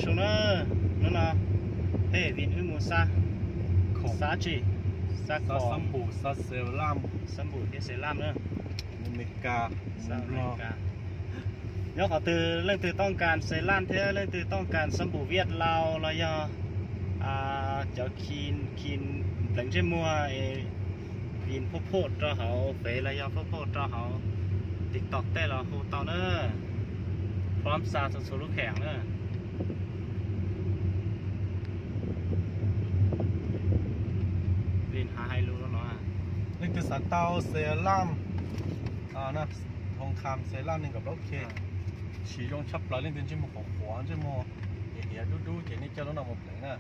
Zoo na, hnub no peb Vin wb mus xa, xa tsi, xa khoom, xa npum thiab xa lam na. Nyob qhov twg leej twg tooj kas xa lam thiab leej twg tooj kas xa npum Viaj Laus los yog cov khi, khi npleev ntsej muag es Vin phauj phauj rau hauv Fev los yog phauj phauj rau hauv TikTok tej los hu tau na. Pom xa txhua txhua lub kheem na. Vin hais lus no, leej twg xav tau xa lam, hoo kham xa lam nees nkaum plaub K, siv zoo tshaj plaws. Leej twg ntsej muag qhuav qhuav, ntsej muag hiav hiav dub dub ces nej coj lub no mus pleev na.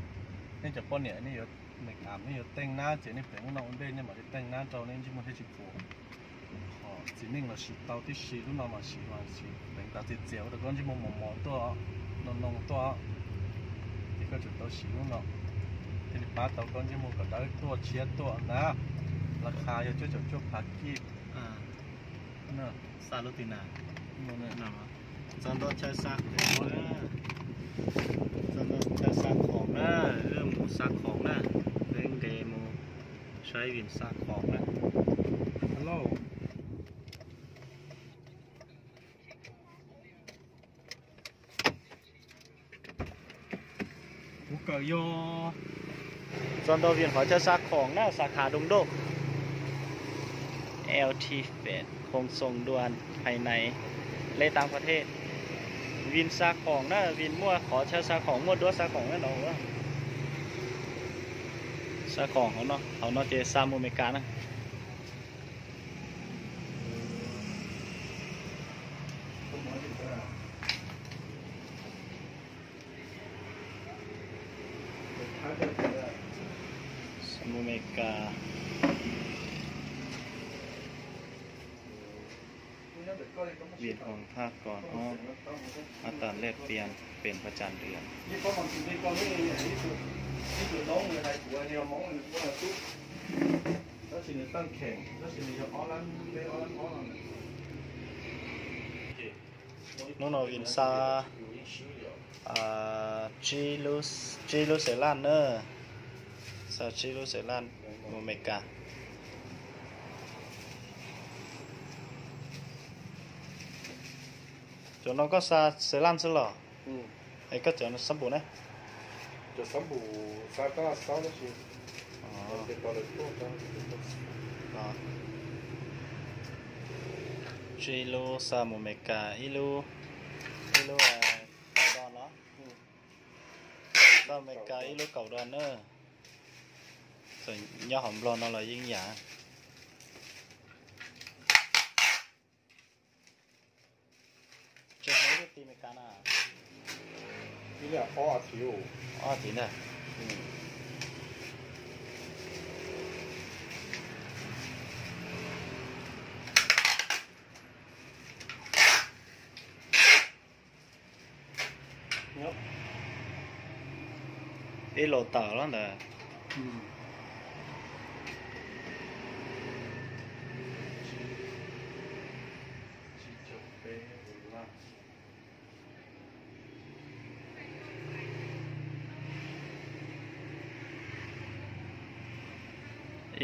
Nej cov poj niam nej yuav, nej yuav teej nab ces nej pleev lub no ua ntej, nej mam li teej nab rau nej ntsej muag thiaj tsis qhuav. Txiv neej los siv tau tib si, lub no mas siv mas siv pleev tas txias txias ua rau koj ntsej muag mos mos tuaj, noo noo tuaj, ces koj tsum tau siv lub no thiaj li pab tau koj ntsej muag kom dawb tuaj tshiab tuaj na. Laj kha yog cuaj caum cuaj phav kij. Xa lub twg na? Txog ntua chaw xa khoom na, txog ntua chaw xa khoom na, wb mus xa khoom na, wb nqis mus saib Vin xa khoom na. Kuv kawm yog txog ntua Vin qhov chaw xa khoom na, xa kha doo doj. L T Fed khôngส่งด่วนภายใน Lê Tăng Phát Thệ. Vin xa khoom na, Vin muaj qhov chaw xa khoom, muaj duab xa khoom na no. Xa khoom hauv no, hauv no ces xa mus Amelikas na. Mus Amelikas. Việt Hùng Thác còn có an toàn lép pian pem pha tràn đường. Hnub no Vin xa tsib lub xev laj na, xa tsib lub xev laj mus Amelikas. Cov no koj xa xev laj xwb los? Es koj cov xab npum ne? Tsib lub xa mus Amelikas, ib lub, ib lub kaum dos no. Xa Amelikas ib lub kaum dos na. Txawm nyob hauv Nplog no los yeej yam. Tsis hnub twb ti Amelikas na. Ib ob hlis ntag. Ib los tawm los ntawd.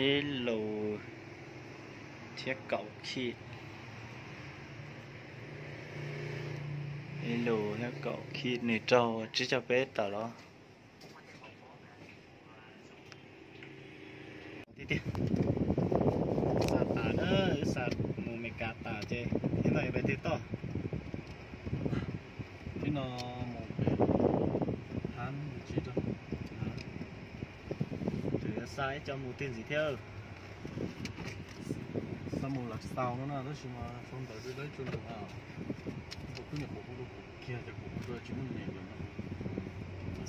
Ib lus thiab kaum khij. Ib lus thiab kaum khij, nws raug tsib caug peb tawm los. Tiag tiag. Xa tas na, wb xa mus Amelikas tas ces thiab no yuav pem twg toj? Thiab no mus pem hab tsis tau. Tseem xa ib co mus twg ntxiv thiab. Xa mus Lav Xaus no na, tab sis mas sau ntawv dawb dawb tsuas lawm na. Kuv twb nyuam qhuav hu rau kuv kiag ces kuv hu rau tsis muaj nyiam lawm no.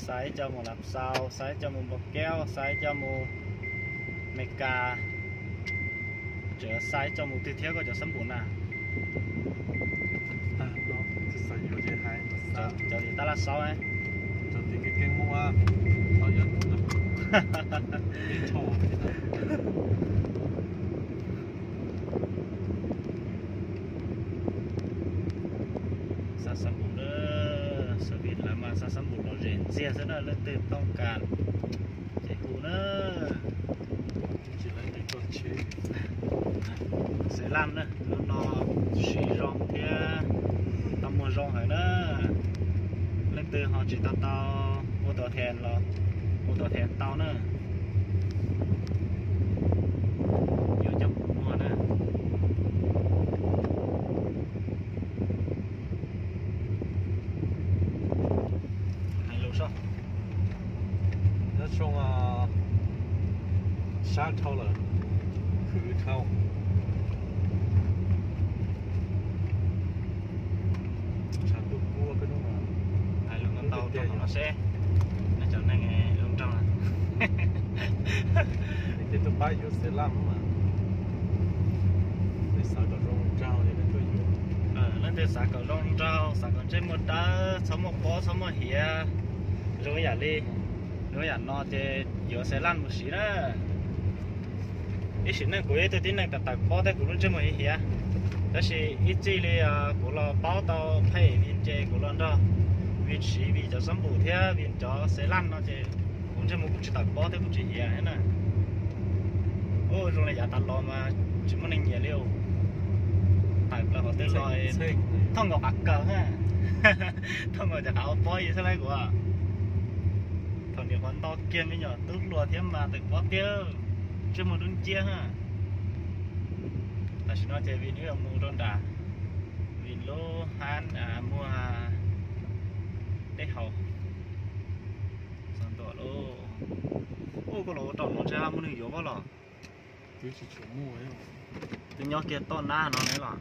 Xa ib co mus Lav Xaus, xa ib co mus Npau Keub, xa ib co mus Amelikas. Tseem xa ib co mus twg thiab koj cov xab npum na? Cov tim tab laj saub. Xa xab npum na, xab npum lawv mas Xav xab npum lom zem ntxiag xwb na, leej twg tooj kas ces hu na. Xev Laj na, lub no siv zoo thiab tau muag zoo heev na. Leej twg ho tsis tau tau ua tau then los ua tau then tau na. Yuav coj mus muag na. Hais lus soj. Nyob zoo, sab dhau lawm, khwv dhau. Tshav ntuj kub peb hnub no. Hais lus ntau ntau rau hauv no seb nej cov neeg zoo nraug. Tej tug pab yuav Xev Laj mas, xav kom zoo nraug li nej tuaj yuav. Leej twg xav kom zoo nraug, xav kom ntsej muag dawb, txhob muaj pob txhob muaj hiav, zoo yam li, zoo yam no ces yuav Xev Laj mus siv na. Ib sim neej kuv yog ib tug tib neeg tawm tawm pob thiab kuv lub ntsej muag hiav hiav, tab sis ib txij li kuv los paub tau pheej vim ces kuv los nrog vim siv vim cov xab npum thiab vim cov Xev Laj no ces kuv ntsej muag kuv tsis tawm pob thiab kuv tsis hiav thiab na. Ua zoo li yav tas los mas tsis muaj neeg nyiam li. Tawm plaws qhov twg los thooj nkaus qav kaws, thooj nkaus cov qav ua pob yi xwb lauj kuv. Thaum niam qhuav nto kiag me nyuam tub hluas thiab mas tawm pob tiag, ntsej muag dub nciab. Tam sim no ces vim nws yuav mus rau nram, vim lub hab muag tej haus. Txog ntua lauj. Ua koj los ua rau no ntshe muaj neeg yuav pob los. Twb nyob kiag toj nab no ne los.